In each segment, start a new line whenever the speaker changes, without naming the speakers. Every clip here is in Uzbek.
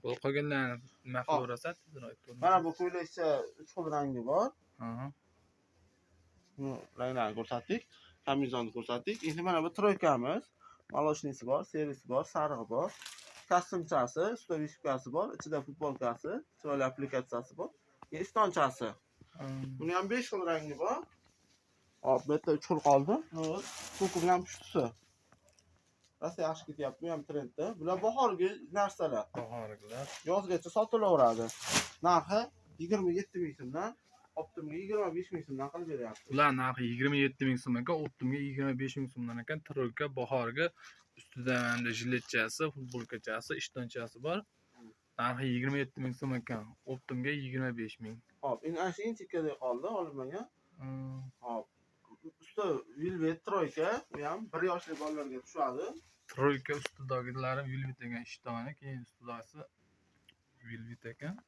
Bu qolganlarni nima qilaverasan? Tezroq aytib.
Mana bu ko'ylakcha 3 xil rangi bor. Bu ranglarni ko'rsatdik. Kamizonni ko'rsatdik. Endi mana bu troykamiz. Молочныйsi bor, serisi bor, sarig'i bor. Kostyumchasi, ustida vishkasi bor, ichida futbolkasi, chiroyli applikatsiyasi bor. Ishtonchasi. Buni ham 5 xil rangi bor. Hop, bu yerda 3 xil qoldi. Ko'ki bilan pushtisi. Rosa yaxshi ketyapti, bu ham trendda. Bular bahorgi narsalar.
Bahorgilar.
Yozgacha sotilaveradi. Narxi 27 ming so'mdan, optimga 25 ming so'mdan qilib beryapti.
Ular narxi 27 ming so'm ekan, optimga 25 ming so'mdan ekan. Troyka bahorgi, ustida hamda jiletchasi, futbolkachasi, ishtonchasi bor. Narxi 27 ming so'm ekan, optimga 25 ming.
Hop, endi ana shu eng chekkada qoldi, olinmagan. Hop. Usti velvet troyka, bu ham 1 yoshli bolalarga tushadi.
Troyka ustidagilari velvet ekan, ishtoni, keyin ustidagisi velvet ekan.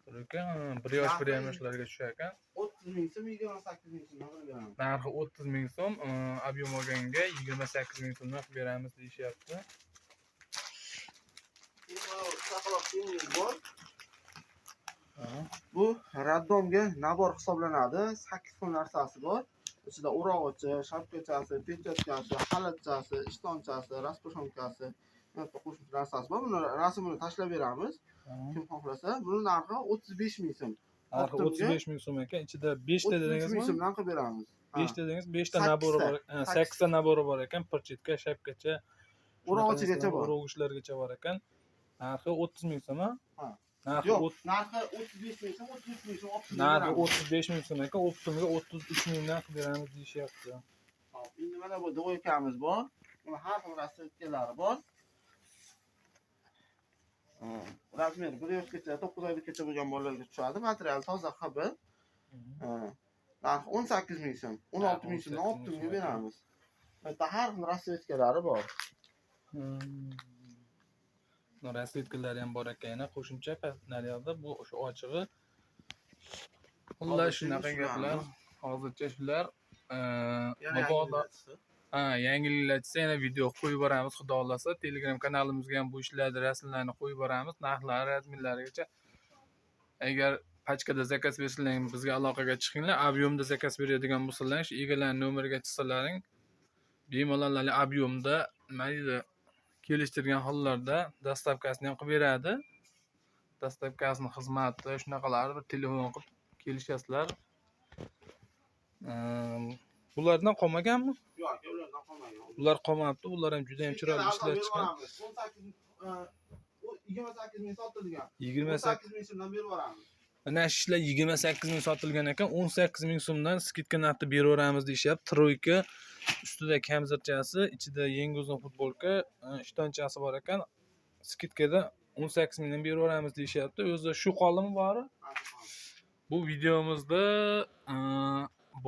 Troyka 1 yosh 1,5 yoshlarga tushar ekan.
30 ming so'm, 28 ming so'mdan qilib beramiz.
Narxi 30 ming so'm, объем olganga 28 ming so'mdan qilib beramiz deyishyapti.
Chaqaloq kiyimimiz bor. Bu raddomga nabor hisoblanadi. 8 xil narsasi bor. Ichida o'rog'ichi, shapkachasi, pechatkasi, xalatchasi, ishtonchasi, raspashonkasi, qo'shimcha narsasi bor. Buni rasmini tashlab beramiz. Kim xohlasa, buni narxi 35 ming so'm.
Narxi 35 ming so'm ekan. Ichida 5 ta dedingizmi?
33 ming so'mdan qilib beramiz.
5 ta dedingiz, 5 ta nabori bor. 8 ta nabori bor ekan. Perchatka, shapkacha,
o'rog'ichigacha bor.
O'rog'ichlargacha bor ekan. Narxi 30 ming so'm, ha? Narxi
yo'q, narxi 35 ming so'm, 33 ming so'm, 30 ming.
Narxi 35 ming so'm ekan, optimga 33 mingdan qilib beramiz deyishyapti.
Hop, endi mana bu dvoykamiz bor. Buni har xil rasvetkalari bor. Razmer 1 yoshgacha, 9 oygacha bo'lgan bolalarga tushadi. Material toza HB. Narxi 18 ming so'm, 16 ming so'mdan optimga beramiz. Bu yerda har xil rasvetkalari bor.
Rasvetkalari ham bor ekan, yana qo'shimcha naryoqda bu o'sha ochig'i. Xullas shunaqa gaplar. Hozircha shular. Mabodo yangiliklar yana video qo'yib boramiz, xudo xolasa. Telegram kanalimizga ham bu ishlarni rasmlarini qo'yib boramiz, narxlari, razmerlarigacha. Agar pachkada zakaz bersalaring bizga aloqaga chiqinglar. Объемda zakaz beradigan bo'lsalar, shu egalarning nomeriga chiqsalaring, bemalol объемda nima deydi, kelishtirgan hollarda dastavkasini ham qilib beradi. Dastavkasini xizmati shunaqalar bir telefon qilib kelishasizlar. Bulardan qolmaganmi?
Yo'q, ulardan qolmagan.
Ular qolmabdi. Ular ham juda ham chiroyli ishlar chiqqan.
28 ming sotilgan. 28 ming so'mdan berib yuboramiz.
Mana shu ishlar 28 ming sotilgan ekan, 18 ming so'mdan skidka narxda beraveramiz deyishyapti. Troyka, ustida kamzirchasi, ichida yengi uzun futbolka, ishtonchasi bor ekan. Skidkada 18 mingdan beraveramiz deyishyapti. O'zi shu qoldimi bori? Bu videomizda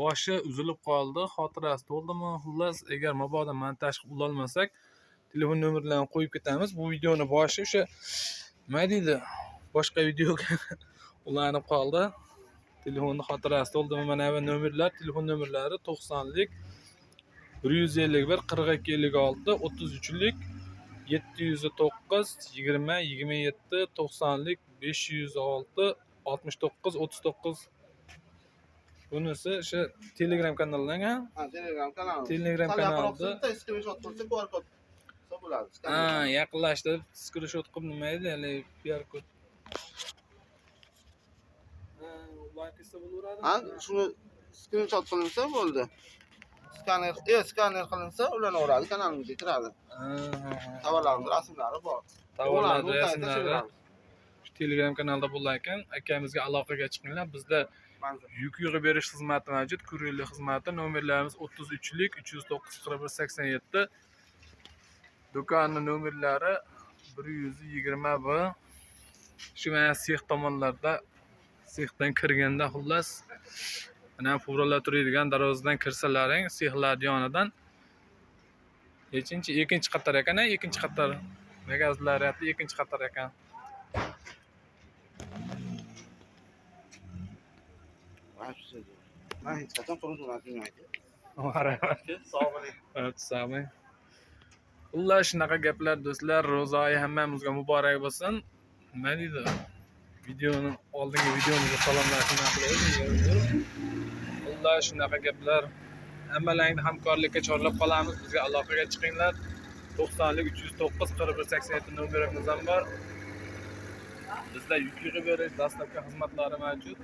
boshi uzilib qoldi, xotirasi to'ldimi? Xullas, agar mabodo montaj qilib ulolmasak, telefon nomerlarini qo'yib ketamiz. Bu videoni boshi o'sha nima deydi, boshqa videoga ulanib qoldi. Telefonni xotirasi to'ldimi? Mana bu nomerlar, telefon nomerlari 90lik 151 42 56, 33lik 709 20 27, 90lik 506 69 39. Bunisi o'sha Telegram kanalidan, ha?
Ha, Telegram kanali.
Telegram kanalida.
Bitta screenshot qilsa QR kod bo'ladi.
Ha, yaqinlashtirib screenshot qilib nima edi, hali QR kod. Ha, ulanib ketsa bo'laveradi.
Ha, shuni screenshot qilinsa bo'ldi. Skaner qilinsa ulanaveradi, kanalimizga kiradi. Tovarlarimiz rasmlari bor.
Tovarlar rasmlari shu Telegram kanalda bo'lar ekan. Akamizga aloqaga chiqinglar. Bizda yuk yig'ib berish xizmati mavjud, kuryerlik xizmati. Nomerlarimiz 33lik 309 41 87. Do'konning nomerlari 121. Shu mana sex tomonlarda, sexdan kirganda xullas mana furalar turadigan darvozadan kirsalaring, sexlar yonidan nechinchi, ikkinchi qator ekan, ikkinchi qator magazinlar rati ikkinchi qator ekan.
Men hech qachon quruq jo'natmayman.
Sog' bo'ling. Sog' bo'ling. Xullas shunaqa gaplar do'stlar, ro'za oyi hammamizga muborak bo'lsin. Nima deydi? Videoni oldingi videomizda salomlashib nima qilib. Xullas, shunaqa gaplar. Hammalaringni hamkorlikka chorlab qolamiz. Bizga aloqaga chiqinglar. 90 309 41 87 nomerimiz ham bor. Bizda yuk yig'ib berish, доставка xizmatlari mavjud.